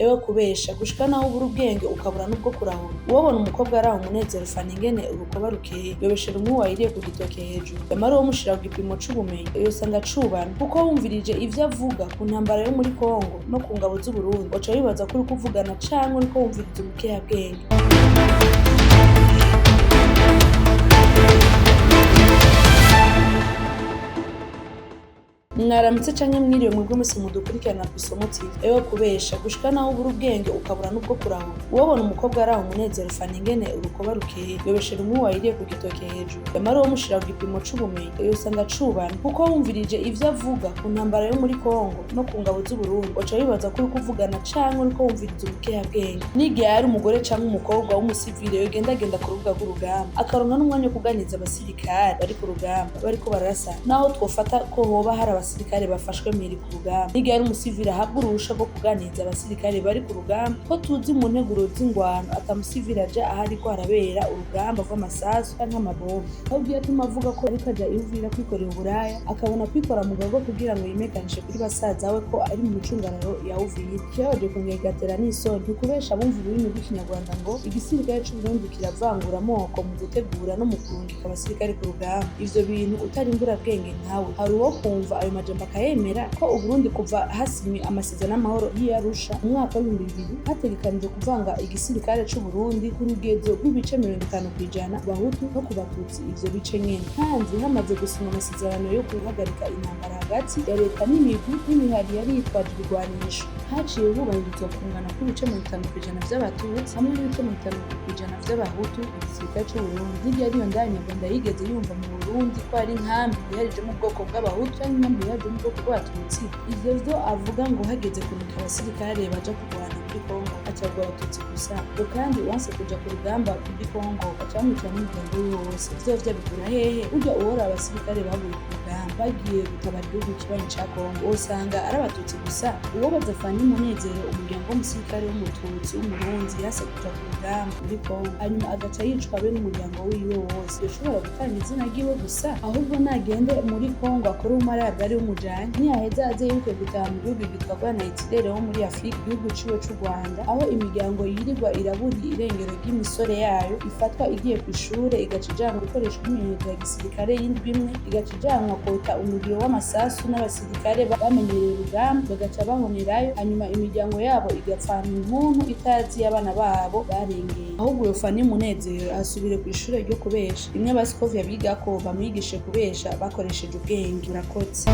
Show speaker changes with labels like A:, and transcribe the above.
A: Ewe kubesha gushika naho ubura ubwenge ukabura n'ubwo kurahura. Uwobona umukobwa araha umunezero ufana ingene urukoba rukeye, yobeshera umwe wayiriye ku gitoke hejuru. Yamara uwomushira ku gipimo c'ubumenyi yosanga acubana, kuko wumvirije ivyo avuga ku ntambara yo muri Kongo no ku ngabo z'Uburundi, woca wibaza ko uriko uvugana canke uriko wumviriza umukehabwenge. Mwaramutse canke mwiriwe mwebwe mwese mudukurikirana kw'isomo TV. Ewe kubesha gushika naho ubura ubwenge ukabura n'ubwo kurahura. Uwobona umukobwa araha umunezero ufana ingene urukoba rukeye, yobeshera umwe wayiriye ku gitoke hejuru. Yamara uwomushira ku gipimo c'ubumenyi yosanga acubana, kuko wumvirije ivyo avuga ku ntambara yo muri Kongo no ku ngabo z'Uburundi, woca wibaza ko uriko uvugana canke uriko wumviriza umukehabwenge. N'igihe ari umugore canke umukobwa w'umusivile yogendagenda ku rubuga rw'urugamba, akaronka n'umwanya wo kuganiriza abasirikare bari ku rugamba bariko bararasana, naho twofata ko hoba hari abasirikare bafashwe mpiri ku rugamba. N'igihe ari umusivile ahabwa uruhusha rwo kuganiriza abasirikare bari ku rugamba, ko tuzi mu nteguro z'ingwano ata musivile aja ahariko harabera urugamba rw'amasasu canke amabombe. Ahubwo iyo atuma avuga ko ariko aja i Uvira kwikorera uburaya, akabona kwikora mu gago kugira ngo yimekanishe kuri basaza we ko ari mu micungararo ya Uvira. Ikibabaje kongera kigatera n'isoni ni ukubesha abumva ururimi rw'Ikinyarwanda ngo igisirikare c'Uburundi kiravangura amoko mu gutegura no mu kurungika abasirikare ku rugamba. Ivyo bintu utari imburabwenge nkawe, hari uwo kumva ayo majambo akayemera ko Uburundi kuva hasinywe amasezerano y'amahoro y'i Arusha mu mwaka w'2000 hategekanijwe kuvanga igisirikare c'Uburundi ku rugezo rw'ibice 50% ku Bahutu no ku Batutsi ivyo bice nyene. Kandi hamaze gusinywa amasezerano yo guhagarika intambara hagati ya leta n'imigwi n'imihari yari yitwaje ibigwanisho, haciye hubahirizwa kungana kw'ibice 50% vy'Abatutsi hamwe n'ibice 50% vy'Abahutu mu gisirikare c'Uburundi. N'igihe ariyo ndaya Nyarwanda yigeze yumva mu Burundi ko hari inkambi yiharijemwo ubwoko bw'Abahutu canke inkambi yiharijemwo ubwoko bw'Abatutsi, ivyo vyo avuga ngo hageze kurungika abasirikare baja kurwana muri Kongo hacavuga Abatutsi gusa, ngo kandi uwanse kuja ku rugamba muri Kongo baca bamwicira n'umuryango wiwe wose. Ivyo vyo abikura hehe? Burya uworaba abasirikare baguye ku rugamba bagiye gutabara igihugu kibanyi ca Kongo wosanga ari Abatutsi gusa. Uwobaza Fanny Munezero, umuryango w'umusirikare w'Umututsi w'Umurundi yanse kuja ku rugamba muri Kongo hanyuma agaca yicwa be n'umuryango wiwe wose, yoshobora gutanga izina ryiwe gusa? Ahubwo nagende muri Kongo akore ubumaraya bwari bumujanye, niyaheza aze yibuke gutaha mu gihugu gitwarwa na Hitler wo muri Afrika, igihugu ciwe c'u Rwanda, aho imiryango yirirwa irabura irengero ry'imisore yayo, ifatwa igiye kw'ishure igaca ijanwa gukoresha imyimenyerezo ya gisirikare y'indwi imwe, igaca ijanwa kota umuriro w'amasasu n'abasirikare bamenyereye urugamba bagaca bahonerayo, hanyuma imiryango yabo igapfana intuntu itazi y'abana babo barengeye. Ahubwo uyo Fanny Munezero asubire kw'ishure ryo kubesha, rimwe Basikovia bigako bamwigishe kubesha bakoresheje ubwenge. Murakoze.